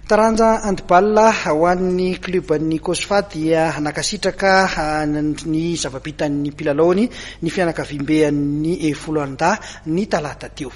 Taranja handball ho an'ny klioban'ny Cosfa dia nankasitraka ny zava-bitan'ny mpilalaony ny fianakaviamben'ny foloalindahy ny talata teo.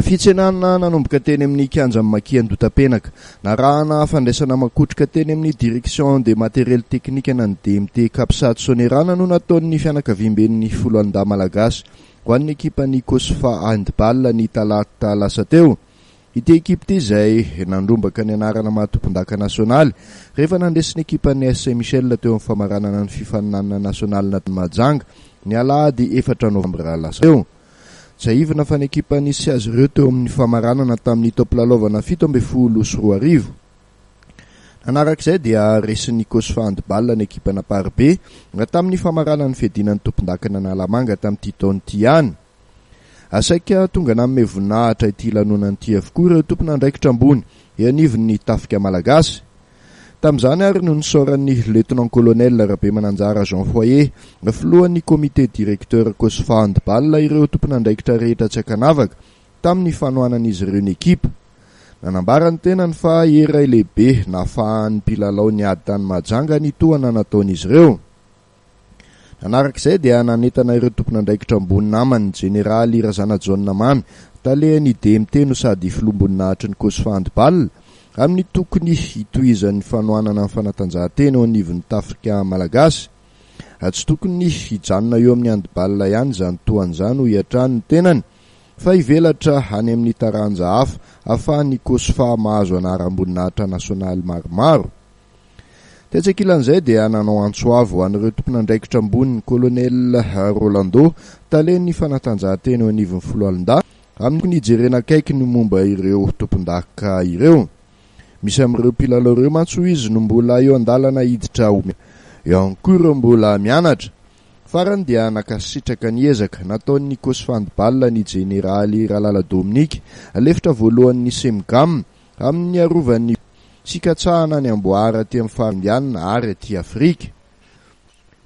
Fitsenana nanomboka teny amin'ny kianjan'i Maki Andotapenaka. Narahana fandraisana makotroka teny amin'ny Direction des Matériels Techniques na ny DMT Capsat Soanierana no nataon'ny fianakaviamben'ny foloalindahy malagasy ho an'ny ekipan'ny Cosfa Handball ny talata lasa teo. Ity ekipa ity izay nandrombaka ny anarana maha tompondaka nasionaly rehefa nandresy ny ekipan'ny AS Saint Michel teo amin'ny famaranana ny fifaninanana nasionaly tany Mahajanga ny alahady efatra novambra lasa teo. Tsiahivina fa ny ekipa nisy azy ireo teo amin'ny famaranana tamin'ny taom-pilalaovana 2017. Nanaraka izay dia resin'ny Cosfa Handball ny ekipan'Amparibe tamin'ny famaranan'ny fiadiana ny tompondakan'Analamanga tamin'ity taona ity ihany. Saika tonga nanome voninahitra ity lanonana ity avokoa ireo tompon'andraikitra ambony eo anivon'ny tafika malagasy. Tamin'izany ary no nisaoran'ny Lieutenant-Colonel Rabemananjara Jean Foyer, filohan'ny Comité Directeur Cosfa Handball ireo tompon'andraikitra rehetra tsy ankanavaka tamin'ny fanohanan'izy ireo ny ekipa. Nanambara ny tenany fa hery iray lehibe nahafahan'ny mpilalao niady tany Mahajanga ny tohana nataon'izy ireo. Nanaraka izay dia nanentana ireo tompon'andraikitra ambony namany ny Jeneraly Razanajaona Mamy, talehan'ny DMT no sady filoham-boninahitry ny Cosfa Handball, amin'ny tokony hitohizan'ny fanohanana ny fanatanjahantena eo anivon'ny tafika malagasy. Tsy tokony hijanona eo amin'ny handball ihany izany tohana izany hoy hatrany ny tenany fa hivelatra any amin'ny taranja hafa ahafahan'ny Cosfa mahazo anaram-boninahitra nasionaly maromaro. Tetsy ankilan'izay dia nanao antso avo ho an'ireo tompon'andraikitra ambony ny Colonel Rolando, talen'ny fanatanjahantena eo anivon'ny foloalindahy, amin'ny tokony hijerena akaiky ny momba ireo tompondaka ireo. Misy amin'ireo mpilalao ireo mantsy hoy izy no mbola eo an-dalana hiditra ho eo ihany koa ireo mbola mianatra. Farany dia nankasitraka ny ezaka nataon'ny Cosfa Handball ny Jeneraly Ralala Dominique, lefitra voalohan'ny Cemgam, Amin'ny niarovan'ny sy ikatsahana ny amboara aty amin'ny farihy Indiana ary aty Afrika.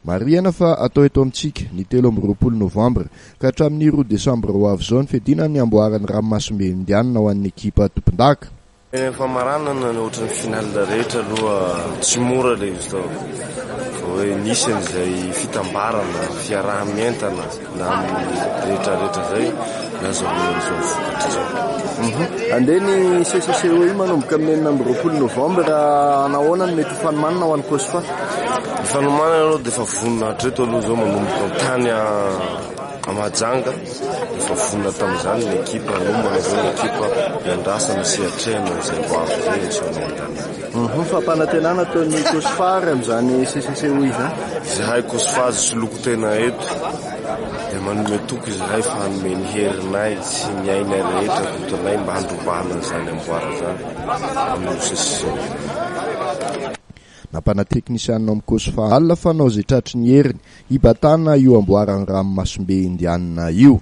Marihana fa atao eto amintsika, ny 23 novambra ka hatramin'ny roa desambra ho avy izao ny fiadiana ny amboaran'ny ranomasimbe Indiana ho an'ny ekipa tompondaka. Eny amin'ny famaranana ny ohatran'ny finale rehetra aloha tsy mora ilay izy tao fa hoe nisy an'izay fitambarana, fiaraha-mientana na amin'ny rehetra rehetra izay nazahoana an'izao vokatra izao. Andeha ny CCCOI manomboka amin'ny 26 novambra, nahoana no mety ho fanomanana ho an'ny Cosfa? Ny fanomanana aloha dia efa vonona hatreto aloha izao manomboka tany a Mahajanga, efa vonona tamin'izany ny ekipa, nomana izao ny ekipa hiandrasana sy hiatrehana izay ho avy izay eny Soanierana. Fampanantenana ataon'ny Cosfa ary amin'izany CCCOI izany? Izahay Cosfa soloko tena eto dia manome toky izahay fa hanome ny herinay sy ny ainay rehetra vitanay mba handrombahana an'izany amboara izany amin'io CCCOI io. Nampanantena teknisianina ao amin'ny Cosfa alina fa hanao izay tratry ny heriny hibatana io amboaran'ny ranomasimbe Indianina io.